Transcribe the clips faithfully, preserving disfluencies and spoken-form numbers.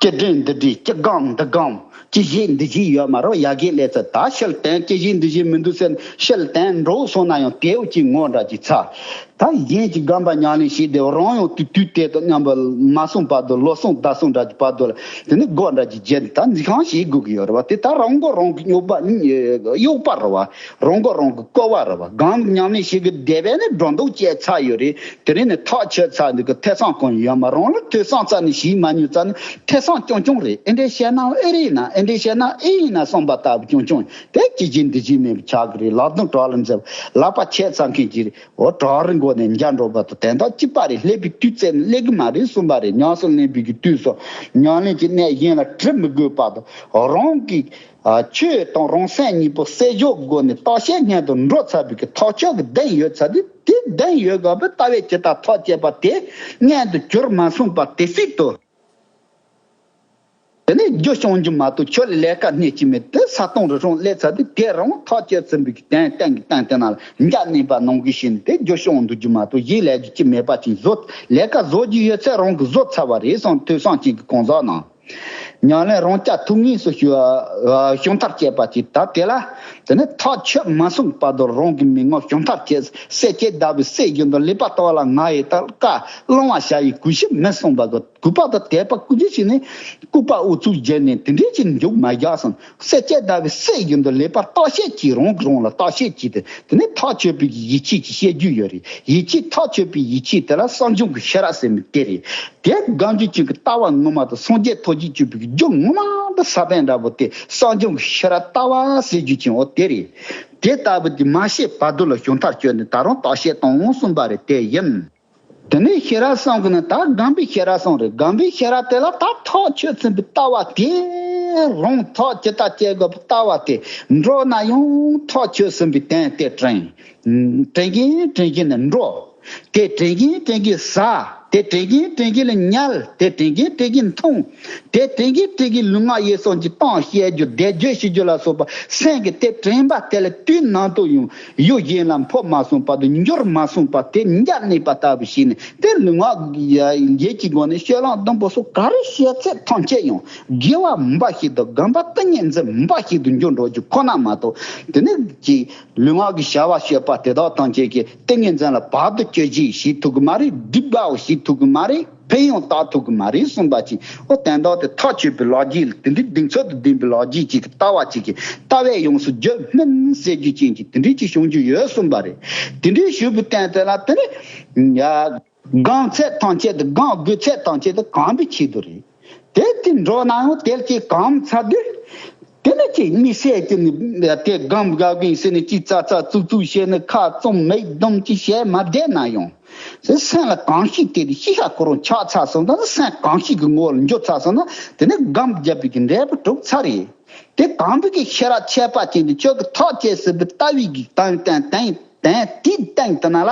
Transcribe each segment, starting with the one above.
ཅི་འདྲེ་འདི་འདྲེ། ཅི་སྒང་འདི་སྒང་། ཅི་བྱེད་འདི་བྱེད་ཡོད་མ་རེད། ཡ་གི་ལས་ཚད་ད་ཕྱིར་དྲན། ཅི་བྱེད་འདི་བྱེད་མི་འདུག་ཟེར་ཕྱིར་དྲན་འགྲོ་སོང་ན་ཡང་དེའུ་ཅིག་ངོ་འདྲ་ཅིག་ཚ། ད་གཞན་གྱི་སྒོམ་པ་ཉམས་ལེན་བྱས་ཏེ་རང་ཡང་དུས་དུས་དེ་དང་མཉམ་པ་མ་སོང་བར་དུ་ལོ་སོང་ཟླ་སོང་འདྲ་གྱི་བར་དུ་ལ་དེ་ནི་སྒོ་འདྲ་གྱི་བརྒྱད་ད་འཛིན་ཁང་བྱེད་དགོས་ཀྱི་ཡོད་རེད་བ། དེ་ད་རང་མགོ་རང་གི་གཡོག་པ་གཡོག་པ་རེད་བ། རང་མགོ་རང་གི་སྐོར་བ་རེད་བ། སྒོམ་ཉམས་ལེན་བྱེད་ཀྱི་བསྡད་པས་ནི་སྒྲོ་འདོགས་བཅད་ཚར་ཡོད་རེད། དེ་རིང་ནི་ཐག་ཆོད་ཚར་འདུག་གི་ཐེ་ཚོམ་གང་ཡོད་མ་རང་ལ་ཐོས་བསམ་རྩ་ནས་བྱེད་མ་མྱོང་རྩ་ནས་ཐེ་ཚོམ་རྐྱང་རྐྱང་རེད། ཨེ་འདྲས་བཤད་ན་ཨེ་རེད་ན་ཨེ་འདྲས་བཤད་ན་ཨེ་ཡིན་ན་བསམ་པ་ལྟ་བུ་རྐྱང་རྐྱང་དེ་ཅི་བྱེད་འདི་བྱེད་མེད་པ་ཆགས་ཀྱི་རེད། ལག་རྡུང་བྲག་ལ་འཛེགས་ལག་པ་ཆད་ཚར་མཁན་གྱི་རེད། འོ་བྲག་རི་མགོ་ནས་འཇའ་འགྲོ་བར་དུ་དོན་དག་གཅིག་པ་རེད། སླེབས་པའི་དུས་ཚོད་ནི་སླེབས་ཀྱི་མ་རེད་གསུངས་པ་རེད། ཉམས་སུ་ལེན་པའི་གི་དུས་སུ་ཉམས་ལེན་གྱི་གནས་གཞན་ལ་དྲི་མི་དགོས་བར་དུ་རང་གི་ཨ་ཆོས་དང་རང་སེམས་གཉིས་པོ་བསྲེ་སྦྱོར་སྒོ་ནས་བརྟག་དཔྱད་སྔོན་དུ་འགྲོ་ཚར་བའི་གི་ཐག་ཆོད་ཀྱི་གདེང་ཡོད་ཚར་དུས་དེ་གདེང་ཡོད་དགོས་པའི་ལྟ་བའི་ཇི་ལྟར་ཐག་བཅད་པ་དེ་མངོན་དུ་གྱུར་མ་སོང་བར་དེ་སྲིད་དུ། དེ་ནས་རྒྱུ་བྱུང་རྒྱུ་མ་གཏོགས་ཁྱོད་ལ་ལས་ཀ་སྣེ་གཅིག་མེད། དེ་ས་སྟོང་རི་སྟོང་སླེབས་ཚར་དུས་དེ་རང་ཐག་ཆོད་ཟིན་པའི་གདེང་སྟེང་གི་སྟེང་དེ་ན་ལ་འཇའ་གནས་པ་ནང་གི་ཞིག་ནས་དེ་རྒྱུ་བྱུང་འདུག་རྒྱུ་མ་གཏོགས་གཞན་ལས་རྒྱུ་ཅི་མེད་པ་ཅིག་བཟོ། ལས་ཀ་བཟོ་རྒྱུ་ཡོད་ཚད་རང་གིས་བཟོ་ཚར་བ་རེད་གསུངས། ཐོས་བསམ་ཅན་གྱི་གང་ཟག་རྣམས་ཉམས་ལེན་རང་རྐྱ་ཐུག་ངེས་སུ་ཞུ་བ་བྱུང་མཐར་བཅད་པ་ཅིག་ད་དེ་ལ་དེ་ནས་ཐག་ཆོད་མ་སོང་བར་དུ་རང་གི་མི་ངོ་བྱུང་མཐར་བཅད། སྲས་བཅས་ཟླ་བའི་སྲས་བཞིན་དུ་ལེགས་པར་ལྟ་བ་ལ་ང་ཡི་ལྟར་བཀའ་བླང་བ་བྱ་ཡི་གུས་ཞབས་མི་གསུངས་པ་གི་གུས་པ་དང་དད་པ་ཀུན་གྱིས་བྱས་ནས་སྐུད་པ་ཨུ་ཚུགས་བརྒྱབ་ནས་དེ་འདྲས་ཀྱི་མཇུག་མ་རྒྱག་སོང་། སྲས་བཅས་ཟླ་བའི་སྲས་བཞིན་དུ་ལེགས་པར་བརྟག་དཔྱད་ཀྱིས་རང་གིས་རང་ལ་བརྟག་དཔྱད་ཀྱིས་ཏེ་དེ་ནས་ཐག་ཆོད་པའི་ཡིད་ཆེས་ཀྱིས་བཤད་རྒྱུ་ཡོད་རེད། ཡིད་ཆེས་ཐག་ཆོད་པའི་ཡིད་ཆེས་དེ་ལ་བསམ་བྱུང་གི་ཤེས་རབ་ཟེར་མི་དེ་རེད། དེ་སྒོམ་རྒྱུ་ཅན་གྱི་ལྟ་བ་ངོ་མ་དང་སངས་རྒྱས་ཐུགས་རྗེ་སྤྱོད་པའི་རྒྱུ་ངོ་མ་དང་ས་བོན་འདྲ་པོ་དེ་བསམ་བྱུང་གི་ཤེས་རབ་ལྟ་བ་ཟེར་རྒྱུ་ཅན་འོ་དེ་རེད། དེ་ལྟ་བུ་དེ་མ་ཤེས་བར་དུ་ལ་བྱུང་མཐར་གྱུར་ནས་ད་རུང་བརྟག་དཔྱད་གཏོང་གསུངས་པ་རེད། དེ་ཡིན། དེ་ནས་ཤེས་རབ་གསུམ་གྱི་ནང་ད་སྒོམ་པའི་ཤེས་རབ་གསུམ་རེད། སྒོམ་པའི་ཤེས་རབ་དེ་ལ་ད་ཐག་ཆོད་ཟིན་པའི་ལྟ་བ་དེ་རང་ཐག་ཇི་ལྟར་བཅད་དགོས་པའི་ལྟ་བ་དེ་འགྲོ་ན་ཡང་ཐག་ཆོད་ཟིན་པའི་དོན་དེ་དྲན། དྲན་གྱིན་དྲན་གྱིན་ནས་འགྲོ། དེ་དྲན་གྱིན་དྲན་གྱིན་ཟ། དེ་དྲན་གྱིན་དྲན་གྱིན་ལ་ཉལ། དེ་དྲན་གྱིན་དྲན་གྱིན་འཐུང་། དེ་དྲན་གྱིན་དྲན་གྱིན་ལུས་ངག་ཡིད་གསུམ་གྱི་གཏམ་བཤད་རྒྱུ་བཟླས་བརྗོད་བྱེད་རྒྱུ་ལ་སོགས་པ་སེམས་ཀྱི་དེ་དྲན་པ་དེ་ལ་དུས་ནམ་དུ་ཡང་གཞན་ལ་འཕོ་མ་སོང་བར་དུ་འགྱུར་མ་སོང་བར་དེ་འཇའ་གནས་པ་ལྟ་བུ་བྱས་ནས་དེ་ལུས་ངག་ཡིད་ཀྱི་སྒོ་ནས་སྤྱོད་ལམ་སྡོམ་པ་སོགས་ག་རེ་བྱས་ཚད་ཐམས་ཅད་ཡང་དགེ་བ་འབའ་ཞིག་ཏུ་སྒོམ་པ་ཏིང་ངེ་འཛིན་འབའ་ཞིག་ཏུ་འགྱུར་འགྲོ་རྒྱུ་ཁོ་ན་མ་གཏོགས་དེ་ནི་ཀྱི་ལུས་ངག་གི་བྱ་བ་སྤྱོད་པ་དེ་དག་ཐམས་ཅད་ཀྱི་ཏིང་ངེ་འཛིན་ལ་བར་དུ་གཅོད་གཞི་བྱེད་ཐུབ་ཀྱི་མ་རེད། སྒྲིབ་པའོ་བྱེད་ཐུབ་ཀྱི་མ་རེད། ཕན་ཡང་བཏགས་ཐུབ་ཀྱི་མ་རེད་གསུངས་པ་ཅིག་འོ་དོན་དག་དེ་ཐག་ཆོད་པའི་ལོ་རྒྱུས་ལ་དེ་འདྲའི་གདེང་ཚོད་དང་ལྡན་པའི་ལོ་རྒྱུས་ཅིག་གི་ལྟ་བ་ཅིག་གི་ལྟ་བས་ཡོངས་སུ་བརྗོད་སྨིན་ཟེར་རྒྱུ་ཅན་གྱི་དེ་འདྲའི་ཅིག་བྱུང་རྒྱུ་ཡོད་གསུངས་པ་རེད། དེ་འདྲའི་ཞུས་པའི་སྟེང་དེ་ལ་དེ་ནི་ཡ། སྒོམ་ཚད་ཐམས་ཅད་དེ་སྒོམ་དགོས་ཚད་ཐམས་ཅད་དེ་སྒོམ་པའི་ཆེད་དུ་རེད། དེ་དེ་འགྲོ་ན་ཡང་དེ་ཅིག་སྒོམ་ཚར་དུས། དེ་ནི་ཅིག་དམིགས་བསལ་གྱི་ནི་དེ་སྒོམ་དགའ་གིན་ཟེར་ནས་ཅིག་ཙག་ཙག་ཙུག་ཙུག་བྱས་ནས་ཁ་བཙུམ་མིག་བསྡོམས་ཅིག་བྱས་མ་བསྡད་ན་ཡང་། དེ་སེམས་ལ་གང་ཞིག་དེ་དེ་ཤེས་བྱ་ཁོ་རང་ཆགས་ཚར་སོང་ན་སེམས་གང་ཞིག་གི་ངོ་བོར་འགྱུར་ཚར་སོང་ན་དེ་ནི་སྒོམ་བརྒྱབ་པའི་གི་འབྲས་བུ་གྲུབ་ཚར་རེད། དེ་སྒོམ་པའི་གི་ཤེས་རབ་ཁྱད་པར་ཅན་དེ་ཁྱོད་ཀྱི་ཐག་བཅད་ཟིན་པའི་ལྟ་བའི་གི་སྟེང་སྟེང་སྟེང་དེའི་སྟེང་དེ་ན་ལ་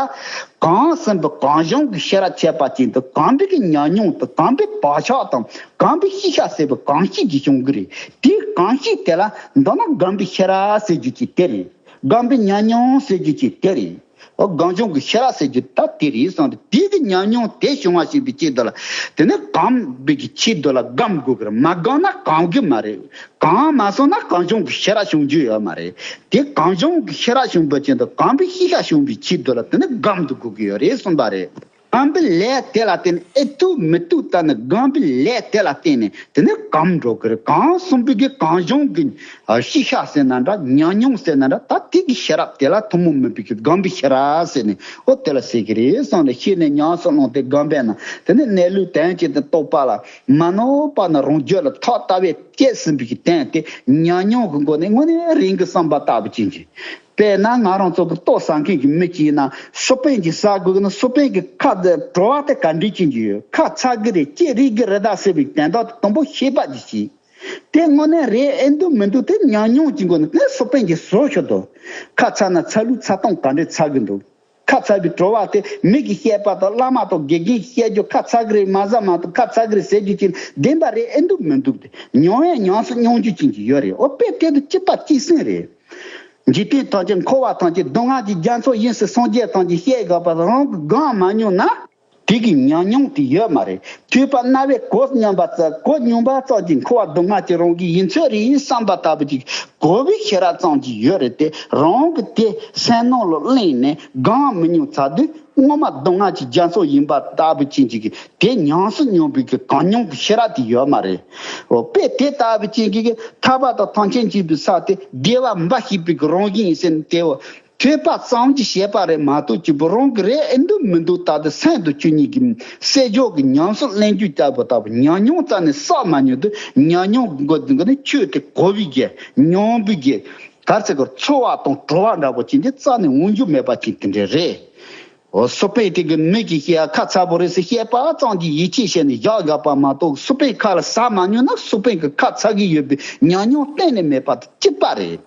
གོམས་ཟིན་པའི་གོམས་བྱུང་གི་ཤེས་རབ་ཁྱད་པར་ཅན་དུ་སྒོམ་པའི་གི་ཉམས་མྱོང་དང་སྒོམ་པའི་བག་ཆགས་དང་སྒོམ་པའི་ཤེས་བྱ་ཟེར་བའི་གང་ཞིག་གི་བྱུང་གི་རེད། དེའི་གང་ཞིག་དེ་ལ་མདོར་ན་སྒོམ་པའི་ཤེས་རབ་ཟེར་རྒྱུ་ཅིག་དེ་རེད། སྒོམ་པའི་ཉམས་མྱོང་ཟེར་རྒྱུ་ཅིག་དེ་རེད། ཨོ་སྒོམ་བྱུང་གི་ཤེས་རབ་ཟེར་རྒྱུ་ད་དེ་རེད་གསུངས་ཏེ་དེ་གི་ཉམས་མྱོང་དེ་བྱུང་བ་ཞིག་པའི་ཆེད་དུ་ལ་དེ་ནི་སྒོམ་པའི་གི་ཆེད་དུ་ལ་སྒོམ་དགོས་ཀྱི་རེད། མ་སྒོམ་ན་སྒོམ་གི་མ་རེད། གང་མ་སོང་ན་གང་བྱུང་གི་ཤེས་རབ་བྱུང་རྒྱུ་ཡོད་མ་རེད། དེ་གང་བྱུང་གི་ཤེས་རབ་བྱུང་བའི་ཆེད་དུ་སྒོམ་པའི་ཤེས་བྱ་བྱུང་བའི་ཆེད་དུ་ལ་དེ་ནི་སྒོམ་དུ་དགོས་ཀྱི་ཡོད་རེད་གསུངས་པ་རེད། སྒོམ་པའི་ལས་དེ་ལ་བརྟེན་ནས་ཨེ་ཐུབ་མི་ཐུབ་ལྟ་ནི་སྒོམ་པའི་ལས་དེ་ལ་བརྟེན་ནས་དེ་ནི་སྒོམ་འགྲོ་གི་རེད། གང་གསུངས་པའི་གི་གང་བྱུང་གི་ཤེས་བྱ་ཟེར་ན་འདྲ་ཉམས་མྱོང་ཟེར་ན་འདྲ་ད་དེ་གི་ཤེས་རབ་དེ་ལ་ཐུན་མོང་མིན་པའི་གི་སྒོམ་པའི་ཤེས་རབ་ཟེར་ནས་ཨོ་དེ་ལ་ཟེར་གི་རེད་གསུངས་ནས་ཤེས་ནས་ཉམས་སུ་བླངས་ཏེ་སྒོམ་པས་ན་དེ་ནི་གནས་ལུགས་དོན་གཅིག་ཏུ་རྟོགས་པ་ལ། མ་ནོར་བ་ནི་རང་རྒྱུད་ལ་ཐོག་ལྟ་བས་བསྐྱེད་ཟིན་པའི་གི་དོན་དེ་ཉམས་མྱོང་གི་སྒོ་ནས་དངོས་གནས་རང་གི་བསམ་པ་ལྟ་བུ་ཅན་གྱི། དཔེར་ན་ང་རང་ཚོ་གི་ལྟོ་ཟ་མཁན་གྱི་མི་གཅིག་ཡིན་ན་སུ་པན་གྱི་ཟ་དགོས་ན་སུ་པན་གྱི་ཁ་དེ་བྲོ་བ་དེ་ག་འདྲས་ཅན་གྱི་ཡོད། ཁ་ཚ་གི་རེད་ལྕེ་རིལ་གི་རེད་ད་ཟེར་བའི་དོན་དག་དེ་དང་པོ་ཤེས་པ་ཅིག་བྱེད། དེ་དངོས་གནས་རེད་ཨེ་འདུག་མི་འདུག་དེ་ཉམས་མྱོང་གི་སྒོ་ནས་དེ་སུ་པན་གྱིས་བཟོ་ཆོག་འདུག་ཁ་ཚ་ན་ཚ་ལུད་ཚ་གཏོང་ག་འདྲས་ཚ་གི་འདུག་ཁ་ཚ་བའི་བྲོ་བ་དེ་མི་གིས་བཤད་པ་དང་བླ་མ་དང་དགེ་རྒན་གྱིས་བཤད་རྒྱུ་ཁ་ཚ་གི་རེད་མ་ཟ་མ་གཏོགས་ཁ་ཚ་གི་རེད་ཟེར་རྒྱུ་ཅིག་བདེན་པ་རེད་ཨེ་འདུག་མི་འདུག་དེ་མྱོང་ཡང་ཉམས་སུ་མྱོང་རྒྱུ་ཅན་གྱི་ཡོད་རེད། ཨོ་དཔེ་དེ་དང་གཅིག་པ་གཅིག་སེང་རེད། འཇིག་རྟེན་ཐམས་ཅད་འཁོར་བ་ཐམས་ཅད་སྡུག་བསྔལ་གྱི་རྒྱ་མཚོ་ཡིན་ཟེར་སངས་རྒྱས་ཐམས་ཅད་བཤད་དགོས་པ་རང་གིས་སྒོམ་མ་མྱོང་ན། དེ་གི་ཉམས་མྱོང་དེ་ཡོད་མ་རེད། ཐོས་པ་རྣ་བས་གོ་མྱོང་པ་ཙམ་གོ་མྱོང་པ་ཙམ་གྱིས་འཁོར་བ་སྡུག་བསྔལ་གྱི་རང་གི་ཡིན་ཚོད་རེད་བསམ་པ་ལྟ་བུ་ཅིག་གོ་བའི་ཤེས་རབ་ཙམ་གྱིས་ཡོད་རེད་དེ། རང་གི་དེ་སེམས་ནང་ལ་གླེང་ནས་སྒོམ་མི་མྱོང་ཚར་དུས་སྔོན་མ་སྡུག་བསྔལ་གྱི་རྒྱ་མཚོ་ཡིན་པ་ལྟ་བུ་ཅན་ཅིག་གི་དེ་ཉམས་སུ་མྱོང་བའི་གི་གང་མྱོང་གི་ཤེས་རབ་དེ་ཡོད་མ་རེད། འོ་དཔེ་དེ་ལྟ་བུ་ཅན་གྱི་གི་ཐར་པ་དང་ཐམས་ཅད་མཁྱེན་པའི་ས་དེ་བདེ་བ་འབའ་ཞིག་པའི་གི་རང་བཞིན་ཡིན་ཟེར་ནས་དེ་འོ། ཐོས་པ་ཙམ་གྱིས་བཤད་པ་རེད་མ་གཏོགས་སྐྱེས་བུ་རང་གི་རེད་ཨེ་འདུག་མི་འདུག་ད་དུ་སེམས་དང་ཆོས་ཉིད་ཀྱི་སྲེད་འཇོག་གི་ཉམས་སུ་ལེན་རྒྱུ་ལྟ་བུ་ལྟ་བུ་ཉམས་མྱོང་རྩ་ནས་བསགས་མ་མྱོང་དུས་ཉམས་མྱོང་གི་མགོ་འདི་ནི་ཆོས་དེ་གོ་བའི་གི་མྱོང་བའི་གི་གར་ཚེ་གི་ཚོར་བ་དང་བྲོ་བ་འདྲ་པོ་ཅན་དེ་རྩ་ནས་འོང་རྒྱུ་མེད་པ་ཅན་དེ་འདྲ་རེད། འོ་སུ་པན་དེ་གི་མིག་གིས་བཤད་ཁ་ཚ་པོ་རེད་ཟེར་བཤད་པ་ཙམ་གྱིས་ཡིད་ཆེས་བྱས་ནས་བཞག་དགོས་པ་མ་གཏོགས་སུ་པན་ཁ་ལ་ཟ་མ་མྱོང་ན་སུ་པན་གི་ཁ་ཚ་གི་ཡོད་པའི་ཉམས་མྱོང་གཏན་ནས་མེད་པ་དང་གཅིག་པ་རེད།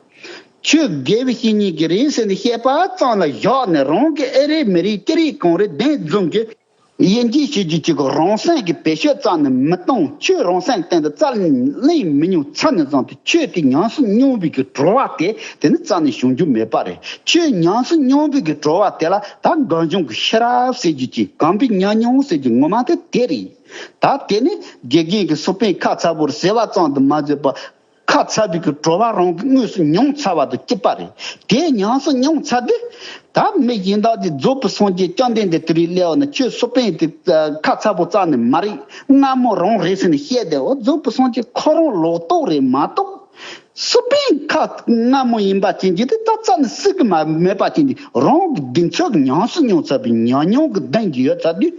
ཆོས་དགེ་བའི་བཤེས་གཉེན་གྱི་རེད་ཟེར་ནས་བཤད་པ་ཙམ་ལ་བཞག་ནས་རང་གི་ཨེ་རེད་མི་རེད་ཅི་རེད་གང་རེད་བདེན་རྫུན་གྱི་དབྱེ་འབྱེད་བྱེད་རྒྱུ་གཅིག་གི་རང་སེམས་ཀྱི་བེད་སྤྱོད་རྩ་ནས་མི་གཏོང་ཆོས་རང་སེམས་སྟེང་དུ་རྩ་ནས་གླེང་མི་མྱོང་ཚར་ནས་བཟུང་སྟེ་ཆོས་དེ་ཉམས་སུ་མྱོང་བའི་གི་བྲོ་བ་དེ་དེ་ནི་རྩ་ནས་བྱུང་རྒྱུ་མེད་པ་རེད། ཆོས་ཉམས་སུ་མྱོང་བའི་གི་བྲོ་བ་དེ་ལ་ད་གངས་ལྗོངས་ཀྱི་ཤེས་རབ་ཟེར་རྒྱུ་གཅིག་གོམས་པའི་ཉམས་མྱོང་ཟེར་རྒྱུ་ངོ་མ་དེ་དེ་རེད། ད་དེ་ནི་དགེ་རྒན་གྱི་སུ་པན་ཁ་ཚ་པོར་ཟེར་བ་ཙམ་དུ་མ་བརྗོད་པར། ཁ་ཚ་བའི་གི་བྲོ་བ་རང་གི་དངོས་སུ་མྱོང་ཚར་བ་དང་གཅིག་པ་རེད། དེ་ཉམས་སུ་མྱོང་ཚར་དུས། ད་མི་གཞན་དག་གིས་རྫོགས་པའི་སངས་རྒྱས་བཅོམ་ལྡན་འདས་དེ་རིང་སླེབས་པ་ན་ཁྱོད་སུ་པན་དེ་ཁ་ཚ་པོ་རྩ་ནས་མ་རེད། སྔ་མོ་རང་རེད་ཟེར་ནས་བཤད་དེ་འོ་རྫོགས་པའི་སངས་རྒྱས་ཁོ་རང་ལོག་རྟོག་རེད་མ་གཏོགས། སུ་པན་ཁ་སྔ་མོ་ཡིན་པ་ཅན་གྱི་དེ་ད་རྩ་ནས་སྲིད་གི་མ་མེད་པ་ཅན་གྱི་རང་གི་གདེང་ཚོད་ཉམས་སུ་མྱོང་ཚར་བའི་ཉམས་མྱོང་གི་གདེང་གི་ཡོད་ཚར་དུས།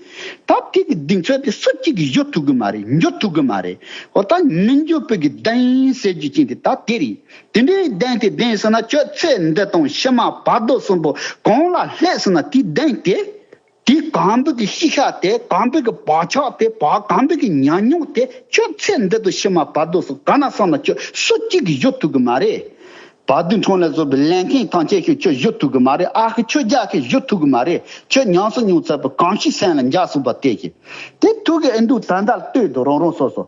ད་དེ་གི་གདེང་ཚོད་དེ་སུ་གཅིག་གིས་གཞུ་ཐུབ་གི་མ་རེད། འཇུ་ཐུབ་གི་མ་རེད། འོ་ད་མི་འཇུ་བའི་གི་གདེང་ཟེར་རྒྱུ་ཅན་དེ་ད་དེ་རེད། དེ་འདྲའི་གདེང་དེ་གདེང་ཟེར་ན་ཁྱོད་ཚེ་འདི་དང་ཕྱི་མ་བར་དོ་གསུམ་པོ་གང་ལ་སླེབས་ཟེར་ན་དེའི་གདེང་དེ། དེ་གང་པོ་གི་ཤེས་བྱ་དེ་གང་པོ་གི་བག་ཆགས་དེ་བག་གང་པོ་གི་ཉམས་མྱོང་དེ་ཁྱོད་ཚེ་འདི་དང་ཕྱི་མ་བར་དོ་གསུམ་ག་ན་སོང་ན་ཁྱོད་སུ་གཅིག་གིས་གཞུ་ཐུབ་གི་མ་རེད། བར་དོའི་འཕྲང་ལ་བཟོ་བའི་ལས་མཁན་ཐམས་ཅད་ཤོད་ཁྱོད་གཞུ་ཐུབ་གི་མ་རེད། ཨ་ཁུ་ཁྱོད་རྒྱ་ཁྱོད་གཞུ་ཐུབ་གི་མ་རེད། ཁྱོད་ཉམས་སུ་མྱོང་ཚར་བའི་གང་ཞིག་སེམས་ལ་འཇགས་སོང་པ་དེ་ཞིག་དེ་ཐུག་གི་ཨེ་འདུག་ད་ལྟ་ལྟོས་དང་རང་རང་སོ་སོ་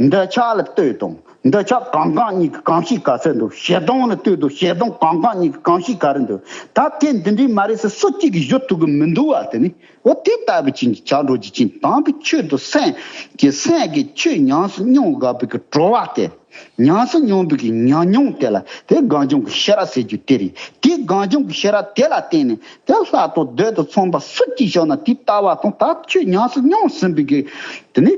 འདོད་ཆགས་ལ་ལྟོས་དང་འདོད་ཆགས་གང་གང་གཉིས་ཀྱི་གང་ཞིག་ག་ཚད་འདུག་ཞེ་སྡང་ལ་ལྟོས་དང་ཞེ་སྡང་གང་གང་གཉིས་ཀྱི་གང་ཞིག་ག་རེ་འདུག་ད་དེ་འདི་འདྲའི་མ་རེད་ཟེར་སུ་གཅིག་གིས་གཞུ་ཐུབ་གི་མི་འདུག་བ། དེ་ནི་འོ་དེ་ལྟ་བུ་ཅན་གྱི་བྱ་འགྲོ་རྒྱུ་ཅན་དམ་པའི་ཆོས་དང་སེམས་ཀྱི་སེམས་ཀྱི་ཆོས་ཉམས་སུ་མྱོང་དགོས་པའི་གི་བྲོ་བ་དེ། ཉམས་སུ་མྱོང་བའི་གི་ཉམས་མྱོང་དེ་ལ་དེ་གངས་ལྗོངས་ཀྱི་ཤེས་རབ་ཟེར་རྒྱུ་དེ་རེད། དེ་གངས་ལྗོངས་ཀྱི་ཤེས་རབ་དེ་ལ་བརྟེན་ནས་དེ་ལྷ་དང་བདུད་དང་ཚངས་པ་སུ་གཅིག་བྱུང་ན་དེ་ལྟ་བ་དང་ད་ཆོས་ཉམས་སུ་མྱོང་ཟིན་པའི་གི་དེ་ནི་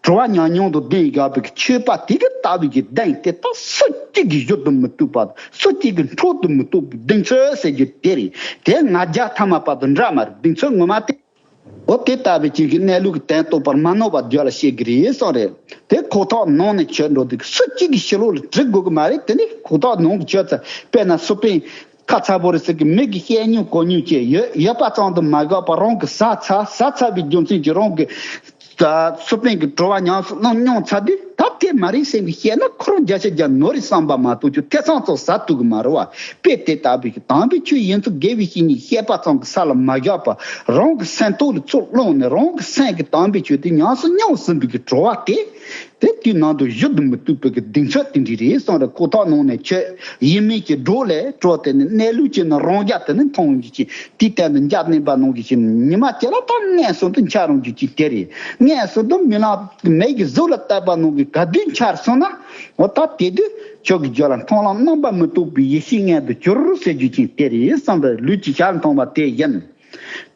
བྲོ་བ་ཉམས་མྱོང་དང་ལྡན་ཡོད་པའི་གི་ཆོས་པ་དེ་གི་ལྟ་བའི་གི་གདེང་དེ་ད་སུ་གཅིག་གིས་གཞུ་དུ་མི་བཏུབ་པ་སུ་གཅིག་གིས་འཕྲོག་ཏུ་མི་བཏུབ་པའི་གདེང་ཚོད་ཟེར་རྒྱུ་དེ་རེད། དེ་ང་རྒྱལ་ཐ་མལ་པ་དང་འདྲ་མ་རེད། གདེང་ཚོད་ངོ་མ་དེ། འོ་དེ་ལྟ་བུའི་ཅིག་གི་གནས་ལུགས་ཀྱི་དོན་རྟོགས་པར་མ་ནོར་བ་བརྗོད་ལ་བཤད་ཀྱི་རེད་གསུངས་རེད། དེ་ཁོ་ཐག་ནང་ནས་ཆོས་འགྲོ་དུས་སུ་གཅིག་གི་ཕྱི་ལོགས་ལ་འབྲི་དགོས་ཀྱི་མ་རེད། དེ་ནི་ཁོ་ཐག་ནང་གི་ཆོས་ཚ་དཔེར་ན་སུ་པན་ཁ་ཚ་པོ་རེད་ཟེར་གི་མིག་གི་བཤད་མྱོང་གོ་མྱོང་བཅས་ཡོད་ཡོད་པ་ཙམ་དུ་མ་དགོས་པར་རང་གི་ཟ་ཚ་ཟ་ཚ་བའི་རྒྱུ་མཚན་གྱིས་རང་གི་ད་སུ་པན་གྱི་བྲོ་བ་ཉམས་སུ་བླངས་མྱོང་ཚར་དུས་ད་དེ་མ་རེད་སེམས་ཀྱི་བཤད་ན་ཁོ་རང་བརྒྱ་ཆ་བརྒྱ་ནོར་རེད་བསམ་པ་མ་གཏོགས་ཁྱོད་ཐེ་ཚོམ་ཙམ་ཟ་ཐུབ་ཀྱི་མ་རེད་བ། དཔེ་དེ་ལྟ་བུའི་གི་དམ་པའི་ཆོས་ཡིན་ཚུལ་དགེ་བའི་བཤེས་གཉེན་བཤད་པ་ཙམ་གྱི་ས་ལ་མ་བཞག་པར་རང་གི་སེམས་ཐོག་ལ་ཚུར་བླངས་ནས་རང་གི་སེམས་ཀྱི་དམ་པའི་ཆོས་དེ་ཉམས་སུ་མྱོང་ཟིན་པའི་གི་བྲོ་བ་དེ། དེ་དུས་ནང་དུ་གཞུ་དུ་མི་བཏུབ་པའི་གི་གདེང་ཚོད་དེ་འདྲ་རེད་གསུངས་རེད། ཁོ་ཐག་ནང་ནས་ཆོས་ཡིན་མིན་གྱི་སྒྲོག་ལས་སྤྲོ་དེ་ནི་གནས་ལུགས་ཀྱི་ནི་རང་རྒྱ་དེ་ནི་མཐོང་རྒྱུ་ཅིག་དེའི་སྟེང་དུ་འཇགས་གནས་པ་ནང་གི་ཞིག་ཉི་མ་གཅིག་ལ་ད་མངོན་སུམ་དུ་འཆར་རུང་རྒྱུ་ཅིག་དེ་རེད། མངོན་སུམ་དུ་རྨི་ལམ་མིག་གི་གཟུགས་ལ་བལྟས་པ་ནང་གི་ག་དུས་འཆར་སོང་ན། འོ་ད་དེ་དུས་ཁྱོད་ཀྱི་རྒྱུད་ལ་མཐོང་ལམ་རྣམ་པར་མི་རྟོག་པའི་ཡེ་ཤེས་མངོན་དུ་གྱུར་ཟེར་རྒྱུ་ཅིག་དེ་རེད་བསམ་པའི་ལུས་ཀྱི་ཞལ་མཐོང་བ་དེ་ཡིན།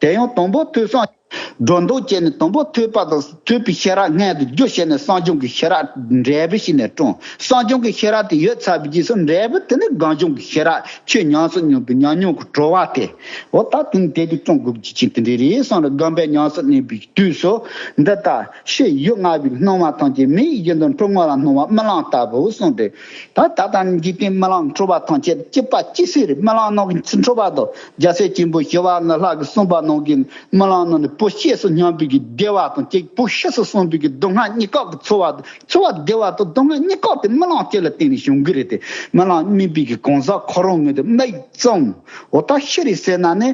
དེ་ཡང་དང་པོ་ཐོས་བསམ། སྒྲོ་འདོགས་བཅད་ནས་དང་པོ་ཐོས་པ་དང་ཐོས་པའི་ཤེས་རབ་མངོན་དུ་གྱུར་བྱས་ནས་བསམ་བྱུང་གི་ཤེས་རབ་འབྲས་བུ་ཞིག་ནས་བཀྲོངས། བསམ་བྱུང་གི་ཤེས་རབ་དེ་ཡོད་ཚར་བའི་རྗེས་སུ་འབྲས་བུ་དེ་ནི་གངས་ལྗོངས་ཀྱི་ཤེས་རབ་ཆོས་ཉམས་སུ་མྱོང་བའི་ཉམས་མྱོང་གི་བྲོ་བ་དེ། འོ་ད་དེ་ནི་དེ་དུས་བཀྲོངས་དགོས་ཀྱི་ཅིག་དེ་འདྲ་རེད་བསམ་ལ་སྒོམ་པས་ཉམས་སུ་ལེན་པའི་དུས་སུ་འདི་ལྟ་ཕྱི་ཡུལ་ལྔ་པའི་སྣང་བ་ཐམས་ཅད་མིའི་ཡིད་དུ་འཕྲོག་ངོ་ལ་སྣང་བ་རྨི་ལམ་ལྟ་བུ་གསུངས་ཏེ། ད་ད་ལྟ་འཇིག་རྟེན་རྨི་ལམ་འཁྲུལ་པ་ཐམས་ཅད་གཅིག་པ་གཅིག་སྲིད་རེད། རྨི་ལམ་ནང་གི་འཁྲུལ་པ་དང་རྒྱལ་སྲས་ཆེན་པོ་ཞི་བ་ལྷ་གིས་གསུངས་པ་ནང་གི་རྨི་ལམ་ནང་ནས་བུ་གཤེགས་སུ་སྙམ་པའི་གི་བདེ་བ་དང་གཅིག་བུ་གཤེགས་སུ་སོང་བའི་གི་སྡུག་བསྔལ་གཉིས་ཀ་གི་ཚོར་བ་ཚོར་བ་བདེ་བ་དང་སྡུག་བསྔལ་གཉིས་ཀ་དེ་རྨི་ལམ་གཅིག་ལ་བརྟེན་ནས་བྱུང་གི་རེད་དེ། རྨི་ལམ་རྨིས་པའི་གི་གང་ཟག་ཁོ་རང་ངོས་དེ་མིག་བཙུམ། འོ་ད་ཤི་རེད་ཟེར་ན་ནི།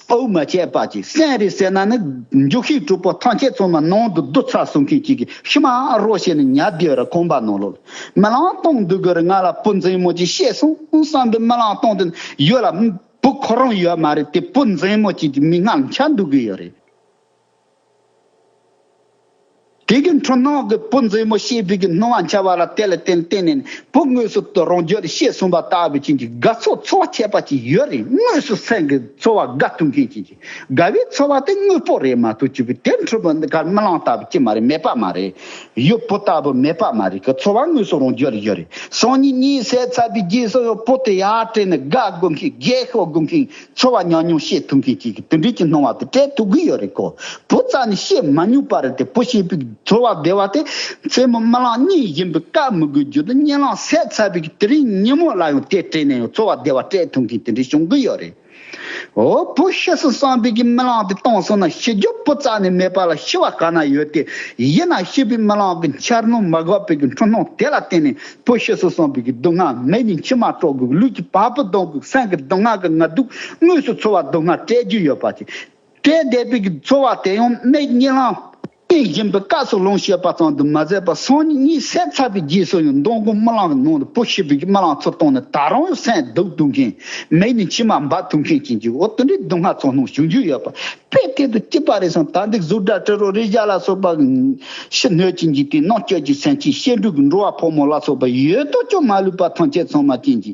དབུགས་མ་ཆད་པ་ཅིག་སེམས་རེད་ཟེར་ན་ནི་འཇུག་ཤེས་གྲོགས་པོ་ཐམས་ཅད་ཚང་མ་ནང་དུ་བསྡུ་ཚར་སོང་མཁན་ཅིག་གིས་ཤི་མ་རོ་བྱས་ནས་ཉལ་བསྡད་ར་ཁང་པ་ནང་ལོགས་ལ་རྨི་ལམ་སྟོང་འདུག་གི་རེད། ང་ལ་བུ་མཛེས་མོ་ཅིག་སྐྱེས་སོང་བསམ་པའི་རྨི་ལམ་སྟོང་དེ་ཡོད་ལ་བུ་ཁོ་རང་ཡོད་མ་རེད་དེ། བུ་མཛེས་མོ་ཅིག་གི་མིག་སྔར་འཆར་འདུག་གི་ཡོད་རེད། དེ་གི་འཁྲུལ་སྣང་གི་བུ་མཛེས་མོ་ཤེས་པའི་གི་སྣང་བ་འཆར་བ་ལ་དེ་ལ་བརྟེན་བརྟེན་ནས་བུ་དངོས་སུ་དུ་རང་རྒྱུད་ལ་ཤེས་གསུངས་པ་ལྟ་བུ་ཅན་གྱི་དགའ་ཚོར་ཚོར་བ་ཁྱད་པར་ཅིག་ཡོད་རེད། དངོས་སུ་སེམས་ཀྱི་ཚོར་བ་དགའ་ཐུབ་མཁན་ཅན་གྱི་དགའ་བའི་ཚོར་བ་དེ་དངོས་པོ་རེད་མ་གཏོགས་ཅི་བུ་དེ་འཁྲུལ་པ་འདི་གར་རྨི་ལམ་ལྟ་བུ་ཅི་མ་རེད། མེད་པ་མ་རེད། ཡུལ་བུ་ལྟ་བུ་མེད་པ་མ་རེད། གི་ཚོར་བ་དངོས་སུ་རང་རྒྱུད་ལ་ཡོད་རེད། སང་ཉིན་གཉིད་སད་ཚར་བའི་རྗེས་སུ་ཡང་བུ་དེ་ཡར་དྲན་ནས་དགའ་དགོས་མཁན་རྒྱལ་ཤོར་དགོས་མཁན་ཚོར་བ་ཉམས་མྱོང་བཤད་ཐུབ་མཁན་ཅིག་གི་དེ་འདྲའི་ཅིག་སྣང་བ་དེ་སྤྲད་ཐུབ་ཀྱི་ཡོད་རེད་ཁོ། བུ་རྩ་ནས་བཤད་མ་མྱོང་པ་རེད་དེ། བུ་ཞེས་པའི་ཚོར་བ་བདེ་བ་དེ་མཚན་མོ་རྨི་ལམ་གཉིད་བཞིན་པའི་སྐབས་མི་དགོས་རྒྱུ་དེ་གཉིད་ལམ་སད་ཚར་བའི་དེ་རིང་ཉིན་མོ་ལ་ཡང་དེ་དྲན་ནས་ཡང་ཚོར་བ་བདེ་བ་སྤྲད་ཐུབ་མཁན་དེ་འདྲའི་བྱུང་གི་ཡོད་རེད། འོ་བུ་ཤི་སོང་བསམ་པའི་གི་རྨི་ལམ་དེ་བཏང་སོང་ན་ཤི་རྒྱུ་བུ་རྩ་ནས་མེད་པ་ལ་ཤི་བ་ག་ན་ཡོད་དེ། ཡིན་ན་ཤི་བའི་རྨི་ལམ་གི་འཆར་སྣང་མ་འགགས་པའི་གི་འཁྲུལ་སྣང་དེ་ལ་བརྟེན་ནས་བུ་ཤི་སོང་བསམ་པའི་གི་སྡུག་བསྔལ། མིག་ནས་མཆི་མ་དཀྲོག་དགོས། ལུས་ཀྱི་བ་སྤུ་ལྡང་དགོས། སེམས་ཀྱི་སྡུག་བསྔལ་གྱི་ང་སྡུག་དངོས་སུ་ཚོར་བ་སྡུག་བསྔལ་སྤྲད་རྒྱུ་ཡོད་པ་ཅིག་སྤྲད་བསྡད་པའི་གི་ཚོར་བ་དེ་ཡང་མིག་གཉིད་ལམ་གཉིད་བཞིན་པའི་སྐབས་སུ་ལོངས་སྤྱད་པ་ཙམ་དུ་མ་ཟད་པར་སང་ཉིན་གཉིད་སད་ཚར་བའི་རྗེས་སུ་ཡང་མདང་དགོང་རྨི་ལམ་གྱི་ནང་དུ་བུ་ཤི་བའི་གི་རྨི་ལམ་ཚུར་བཏང་ནས་ད་རུང་ཡང་སེམས་སྡུག་ཐུབ་མཁན། མིག་ནས་མཆི་མ་འབབ་ཐུབ་མཁན་ཅན་གྱི་འོ་དེ་འདྲའི་སྡུག་བསྔལ་ཚོར་སྣང་བྱུང་རྒྱུ་ཡོད་པ། དཔེ་དེ་དང་གཅིག་པ་རེད་བསམ། ད་འདི་གཟུགས་སྒྲ་དྲི་རོ་རེག་བྱ་ལ་སོགས་པ་ཕྱི་སྣོད་ཀྱི་འཇིག་རྟེན། ནང་བཅུད་ཀྱི་སེམས་ཅན། ཤེས་འདོད་ཀྱི་འགྲོ་བ་ཕོ་མོ་ལ་སོགས་པ་ཡོད་དོ་ཅོག་མ་ལུས་པ་ཐམས་ཅད་ཚང་མ་ཅན་གྱི་